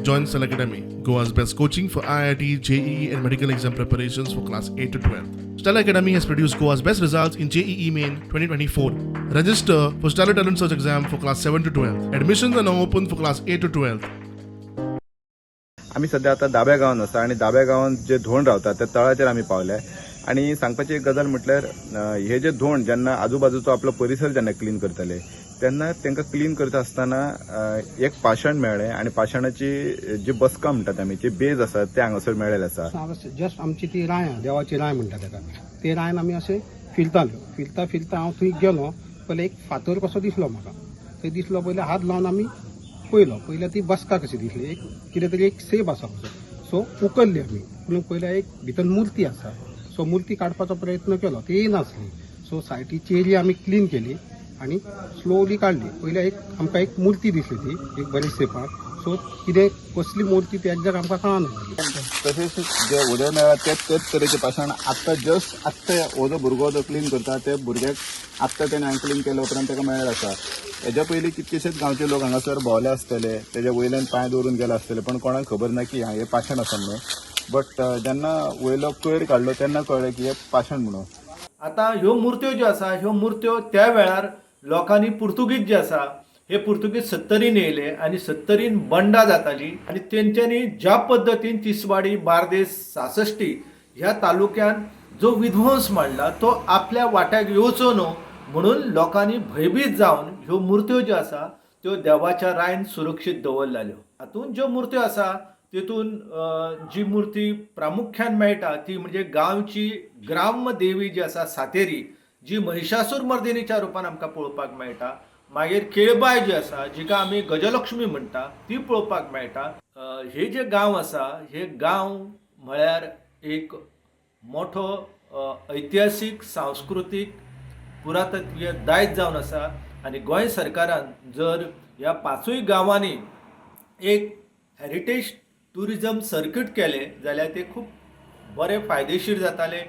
Join Stellar Academy, Goa's best coaching for IIT, JEE, and medical exam preparations for class 8 to 12. Stellar Academy has produced Goa's best results in JEE Main 2024. Register for Stellar Talent Search exam for class 7 to 12. Admissions are now open for class 8 to 12. आमी सद्या आतां दाब्या गांवांत आसा आनी दाब्या गांवांत जे धोंड रावतात त्या तळाचेर आमी पावले. आनी सांगपाची एक गजाल म्हटल्यार हे जे धोंड जेन्ना आजूबाजूचो आपलो परिसर जेन्ना क्लीन करताले तेन्ना तांकां क्लीन करता आसतना एक पाशाण मेळ्ळें आनी पाशाणाची जी बसका म्हणटात आमी, जी बेज आसा ते हांगासर मेळ्ळेले आसा. हांव जस्ट आमची ती राय आहा, देवाची राय म्हणटा ताका, ते रायन आमी अशें फिरताल्यो. फिरता फिरता हांव थंय गेलो, पयले एक फातर कसो दिसलो म्हाका. थंय दिसलो, पयले हात लावन आमी पयलो, पयले ती बसका कशी दिसली, एक कितें तरी एक सेब आसा कसो. सो उखल्ली आमी, पूण पयले एक भितर मूर्ती आसा. सो मूर्ती काडपाचो प्रयत्न केलो, ती येयनासली. सो सायडीची एरिया आमी क्लीन केली आनी स्लोली काडली. पयले एक आमकां एक मूर्ती दिसली, ती एक बरी सेपाक. सो कितें कसली मूर्ती ती एग्जॅक्ट आमकां कळना. तशेंच जे उदय मेळ्ळा तेच तेच तरेचे पाशाण आत्तां जस्ट आत्तां हो जो भुरगो जो क्लीन करता ते भुरग्याक आत्तां तेणें हांगा क्लीन केल्या उपरांत ताका मेळ्ळें आसा. हेज्या पयलीं कितकेशेच गांवचे लोक हांगासर भोंवले आसतले, तेज्या वयल्यान पांय दवरून गेले आसतले, पण कोणाक खबर ना की हे पाशाण आसा म्हणून. बट जेन्ना वयलो कोयर काडलो तेन्ना कळ्ळें की हें पाशाण म्हणून. आतां ह्यो मुर्त्यो ज्यो आसा, ह्यो मुर्त्यो त्या वेळार लोकांनी, पुर्तुगीज जे आसा, हे पुर्तुगीज सत्तरीन येयले आनी सत्तरीन बंडा जाताली आनी तेंच्यांनी ज्या पद्दतीन तिसवाडी, बार्देस, सासश्टी ह्या तालुक्यान जो विध्वंस मांडला तो आपल्या वाट्याक येवचो न्हू म्हणून लोकांनी भंयभीत जावन ह्यो मुर्त्यो ज्यो आसा त्यो देवाच्या रायन सुरक्षीत दवरलेल्यो. हातूंत ज्यो मुर्त्यो आसा तितून जी मुर्ती प्रामुख्यान मेळटा ती म्हणजे गांवची ग्रामदेवी जी आसा सातेरी, जी महिषासूर मर्दिनीच्या रुपान आमकां पळोवपाक मेळटा. मागीर केळबाय जी आसा, जिका आमी गजलक्ष्मी म्हणटा, ती पळोवपाक मेळटा. हे जे गांव आसा, हे गांव म्हळ्यार एक मोठो ऐतिहासीक, सांस्कृतीक, पुरातत्वीय दायज जावन आसा आनी गोंय सरकारान जर ह्या पांचूय गांवांनी एक हॅरिटेज ट्युरिजम सर्कीट केलें जाल्यार ते खूब बरें फायदेशीर जातालें.